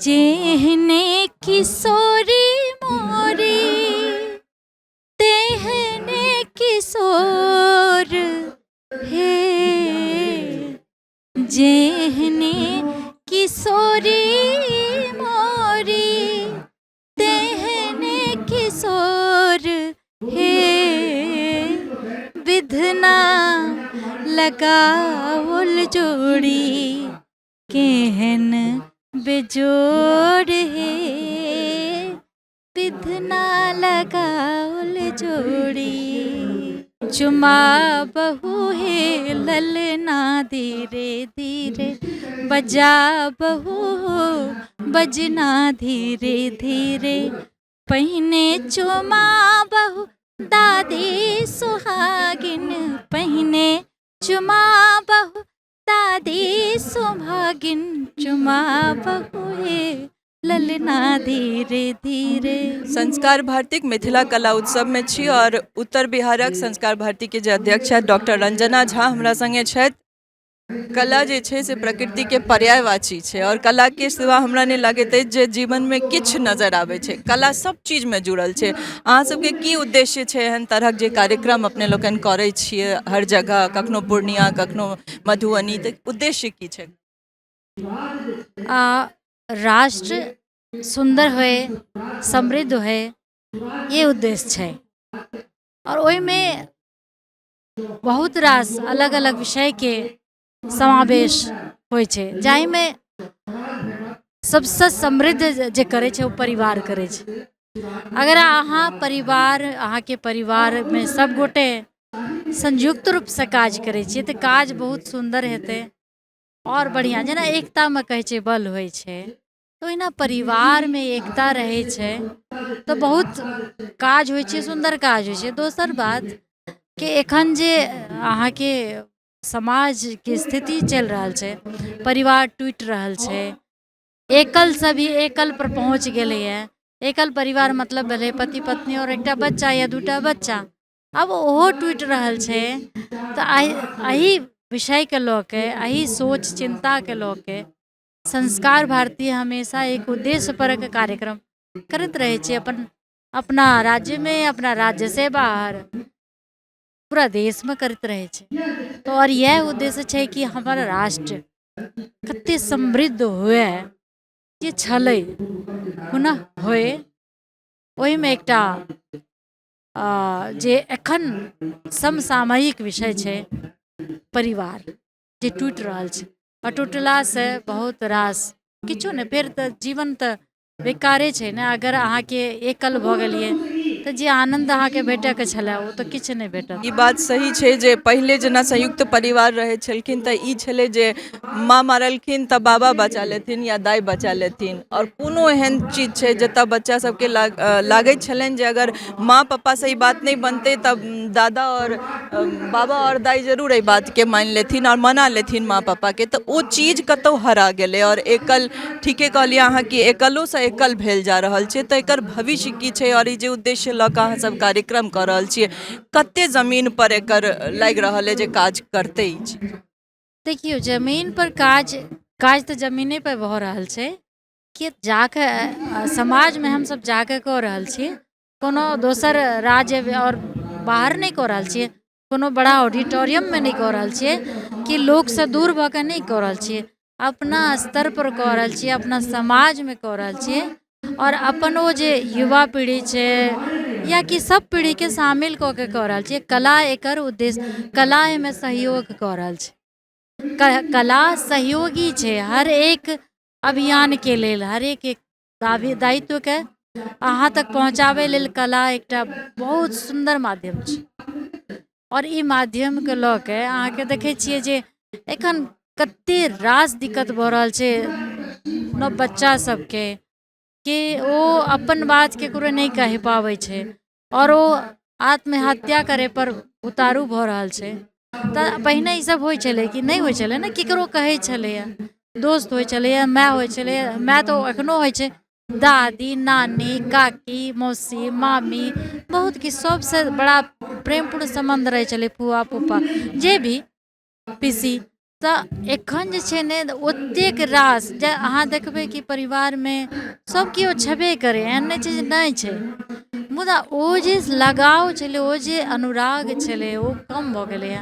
जेहने किशोरी मोरी तेहने किशोर हे, जेहने किशोरी मोरी तेहने किशोर हे, विधना लगाओल जोड़ी केहन बेजोड़ हे, विधना लगाओल जोड़ी। चुमा बहु हे ललना धीरे धीरे, बजा बहु बजना धीरे धीरे, पहिने चुमा बहु दादी सुहागिन, पहिने चुमा बहु दादी सुहागिन, चुमा बहु हे ललना धीरे धीरे। संस्कार भारतीक मिथिला कला उत्सवमे छी आओर उत्तर बिहारक संस्कार भारतीके जे अध्यक्ष छथि डॉक्टर रंजना झा हमरा सङ्गे छथि। कला जे छै से प्रकृतिके पर्यायवाची छै आओर कलाके सिवा हमरा नहि लागैत अछि जे जीवनमे किछु नजर आबै छै। कला सब चीजमे जुड़ल छै। अहाँ सबके की उद्देश्य छै एहन तरहक जे कार्यक्रम अपने लोकनि करै छियै हर जगह, कखनो पूर्णिया कखनो मधुबनी, तऽ उद्देश्य की छै? राष्ट्र सुन्दर होए, समृद्ध होए, ये उद्देश्य छै। आओर ओहिमे बहुत रास अलग अलग विषयके समावेश होइ छै, जाहिमे सबसँ समृद्ध जे करै छै ओ परिवार करै छै। अगर अहाँ परिवार, अहाँके परिवारमे सब गोटे संयुक्त रूपसँ काज करै छियै तऽ काज बहुत सुन्दर हेतै आओर बढ़िआँ। जेना एकतामे कहै छै बल होइ छै, तऽ ओहिना परिवारमे एकता रहै छै तऽ बहुत काज होइ छै, सुन्दर काज होइ छै। दोसर बात कि एखन जे अहाँके समाजके स्थिति चलि रहल छै, परिवार टूटि रहल छै, एकलसँ भी एकलपर पहुँच गेलैए। एकल परिवार मतलब भेलै पति पत्नी आओर एकटा बच्चा या दूटा बच्चा, आब ओहो टूटि रहल छै। तऽ एहि विषयके लऽ के, एहि सोच चिन्ताके लऽ के संस्कार भारती हमेशा एक उद्देश्यपरक कार्यक्रम करैत रहै छै, अपन अपना राज्यमे, अपना राज्यसँ बाहर, पूरा देशमे करैत रहै छै। तऽ आओर इएह उद्देश्य छै कि हमर राष्ट्र कते समृद्ध हुए, जे छलै पुनः होय। ओहिमे एकटा जे एखन समसामयिक विषय छै परिवार जे टूटि रहल छै, आ टूटलासँ बहुत रास किछो नहि, फेर तऽ जीवन तऽ बेकारे छै ने। अगर अहाँके एकल भऽ गेलियै तऽ जे आनन्द अहाँके भेटैके छलै ओ तऽ किछु नहि भेटत। ई बात सही छै जे पहिले जेना संयुक्त परिवार रहै छलखिन तऽ ई छलै जे माँ मारलखिन तऽ बाबा बचा लेथिन या दाइ बचा लेथिन, आओर कोनो एहन चीज छै जतऽ बच्चा सबके लागैत छलनि जे अगर माँ पप्पासँ ई बात नहि बनतै तऽ दादा आओर बाबा आओर दाइ जरूर एहि बातके मानि लेथिन आओर मना लेथिन माँ पप्पाके, तऽ ओ चीज कतहु हरा गेलै। आओर एकल, ठीके कहलियै अहाँ कि एकलोसँ एकल भेल जा रहल छै, तऽ एकर भविष्य की छै आओर ई जे उद्देश्य लऽ कऽ अहाँ सब कार्यक्रम कऽ रहल छियै, कते जमीन पर एकर लागि रहल अइ जे काज करतै ई चीज? देखियौ, जमीन पर काज तऽ जमीने पर भऽ रहल छै कि जाकऽ समाजमे हमसब जाकऽ कऽ रहल छी, कोनो दोसर राज्य आओर बाहर नहि कऽ रहल छियै, कोनो बड़ा ऑडिटोरियममे नहि कऽ रहल छियै, कि लोकसँ दूर भऽ कऽ नहि कऽ रहल छियै, अपना स्तर पर कऽ रहल छियै, अपना समाजमे कऽ रहल छियै। आओर अपन ओ जे युवा पीढ़ी छै या कि सब पीढ़ीके शामिल कऽ के कऽ रहल छियै। कला एकर उद्देश्य, कला एहिमे सहयोग कऽ रहल छै, कला सहयोगी छै हर एक अभियानके लेल, हरेक एक दायित्वके अहाँ तक पहुँचाबै लेल कला एकटा बहुत सुन्दर माध्यम छै। आओर ई माध्यमके लऽ के अहाँके देखै छियै जे एखन कते रास दिक्कत भऽ रहल छै नव बच्चा सबके, कि ओ अपन बात ककरो नहि कहि पाबै छै आओर ओ आत्महत्या करैपर उतारू भऽ रहल छै। तऽ पहिने ई सब होइ छलै कि नहि होइ छलै ने, ककरो कहै छलैए, दोस्त होइ छलैए, माय होइ छलैए, माय तऽ एखनो होइ छै, दादी नानी काकी मौसी मामी बहुत किछु, सबसँ बड़ा प्रेमपूर्ण सम्बन्ध रहै छलै, फुआ फूफा जे भी पीसी। तऽ एखन जे छै ने ओतेक रास जे अहाँ देखबै कि परिवारमे सभ केओ छेबे करै, एहन नहि छै जे नहि छै, मुदा ओ जे लगाव छलै, ओ जे अनुराग छलै, ओ कम भऽ गेलैए।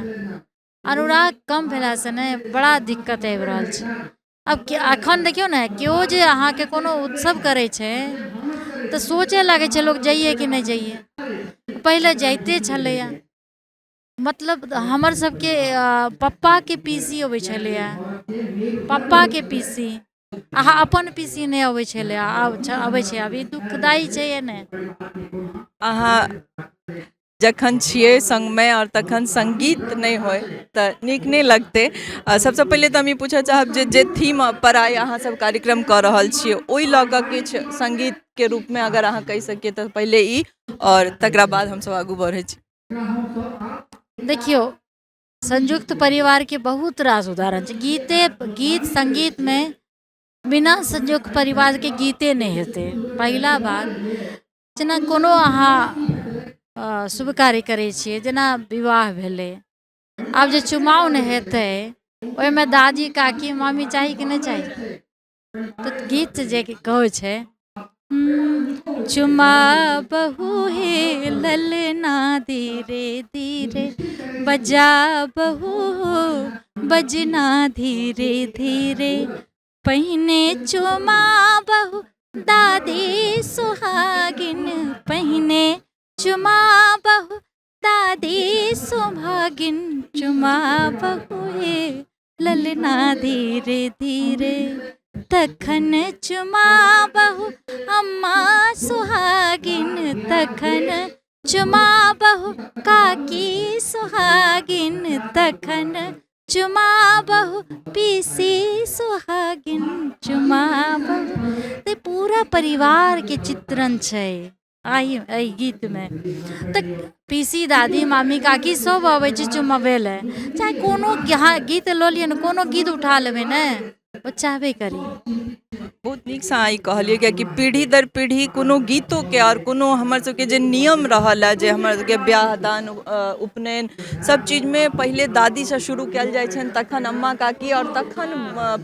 अनुराग कम भेलासँ ने बड़ा दिक्कत आबि रहल छै। आब एखन देखियौ ने, केओ जे अहाँके कोनो उत्सव करै छै तऽ सोचऽ लागै छै लोक, जइए कि नहि जइए। पहिले जाइते छलैए, मतलब हमर सबके पप्पाके पीसी अबै छलैए, पप्पाके पीसी, अहाँ अपन पीसी नहि अबै छलै, आब अबै छै। आब ई दुखदायी छै या नहि? अहाँ जखन छियै सङ्गमे आओर तखन सङ्गीत नहि होइ तऽ नीक नहि लगतै। सबसँ पहिले तऽ हम ई पूछऽ चाहब जे जे थीम पर आइ अहाँ सब कार्यक्रम कऽ रहल छियै, ओहि लऽ कऽ किछु सङ्गीतके रूपमे अगर अहाँ कहि सकियै तऽ पहिले ई, आओर तकरा बाद हमसब आगू बढ़ै छी। देखियौ, संयुक्त परिवारके बहुत रास उदाहरण छै। गीते गीत सङ्गीतमे बिना संयुक्त परिवारके गीते नहि हेतै। पहिला बात, जेना कोनो अहाँ शुभ कार्य करै छियै, जेना विवाह भेलै, आब जे चुमाओन हेतै ओहिमे दादी, काकी, मामी चाही कि नहि चाही? तऽ गीत जे कहै छै, चुमा बहु हे ललना धीरे धीरे, बजा बहु बजना धीरे धीरे, पहिने चुमा बहु दादी सुहागिन, पहिने चुमा बहु दादी सुहागिन, चुमा बहु हे ललना धीरे धीरे, तखन चुमा बहु अम्मा सुहागिन, तखन चुमा बहु काकी सुहागिन, तखन चुमा बहु पीसी सुहागिन, चुमा बहु। तऽ पूरा परिवारके चित्रण छै एहि गीतमे। तऽ पीसी, दादी, मामी, काकी सब अबै छै चुमबै लए। चाहे कोनो गीत लऽ लिअ ने, कोनो गीत उठा लेबै ने, ओ चाहबे करी। बहुत नीकसँ अहाँ ई कहलियै, कियाकि पीढ़ी दर पीढ़ी कोनो गीतोके आओर कोनो हमर सबके जे नियम रहल है, जे हमर सबके ब्याह दान, उपनयन, सब चीजमे पहिले दादीसँ शुरू कयल जाइ छनि, तखन अम्मा, काकी आओर तखन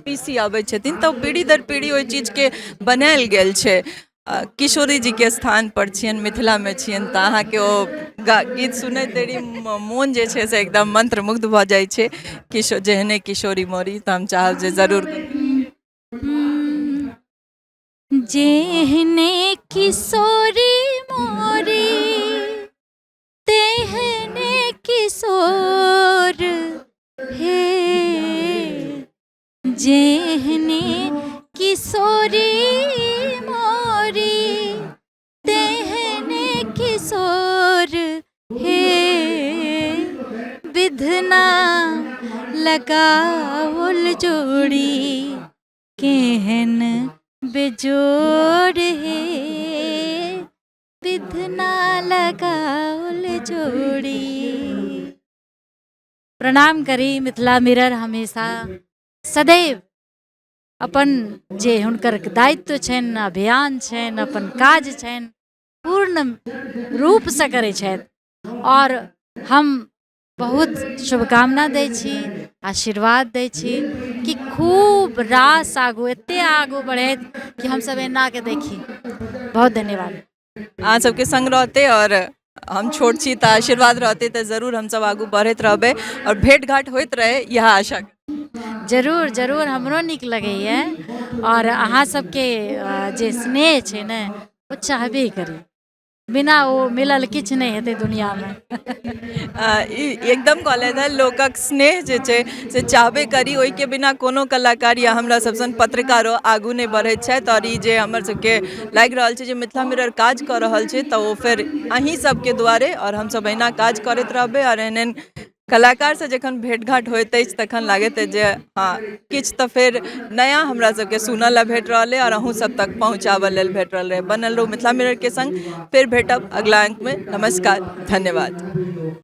पीसी अबै छथिन। तऽ पीढ़ी दर पीढ़ी ओहि चीजके बनायल गेल छै। किशोरी जीके स्थान पर छियनि, मिथिलामे छियनि, तऽ अहाँके ओ गीत सुनैत देरी मोन जे छै से एकदम मंत्रमुग्ध भऽ जाइ छै। किशो जेहने किशोरी मोरी, तऽ हम चाहब जे जरूर। जेहने किशोरी मोरी तेहने किशोर हे, जेहने किशोरी मोरी तेहने किशोर हे, विधना लगाओल जोड़ी केहन बेजोड़ हे, विधना लगाओल जोड़ी। प्रणाम करी मिथिला मिरर हमेशा सदैव अपन जे हुनकर दायित्व छनि, अभियान छनि, अपन काज छनि, पूर्ण रूपसँ करै छथि। आओर हम बहुत शुभकामना दै छी, आशीर्वाद दै छी कि खूब रास आगू, एते आगू बढ़ैत कि हमसब एनाके देखी। बहुत धन्यवाद। अहाँ सबके संग रहते और हम छोट छी तऽ आशीर्वाद रहते तऽ जरूर हमसब आगू बढ़ैत रहबै और भेंट घाट होइत रहे, इएह आशा। जरूर जरूर, हमरो नीक लगैए। आओर अहाँ सबके जे स्नेह छै ने, ओ चाहबे करी, बिना ओ मिलल किछु नहि हेतै दुनिआँमे। ई एकदम कहलथि हँ, लोकक स्नेह जे छै से चाहबे करी, ओहिके बिना कोनो कलाकार या हमरा सब सन पत्रकारो आगू नहि बढ़ैत छथि। आओर ई जे हमर सबके लागि रहल छै जे मिथिला मिरर काज कऽ रहल छै, तऽ ओ फेर अहीं सबके दुआरे, आओर हमसब एहिना काज करैत रहबै। आओर एहन एहन कलाकारसँ जखन भेँट घाँट होइत अछि तखन लागैत अछि जे हँ, किछु तऽ फेर नया हमरा सबके सुनऽ लए भेट रहल अइ आओर अहूँ सब तक पहुँचाबऽ लेल भेट रहल अइ। बनल रहू मिथिला मिररके संग, फेर भेटब अगला अंकमे। नमस्कार, धन्यवाद।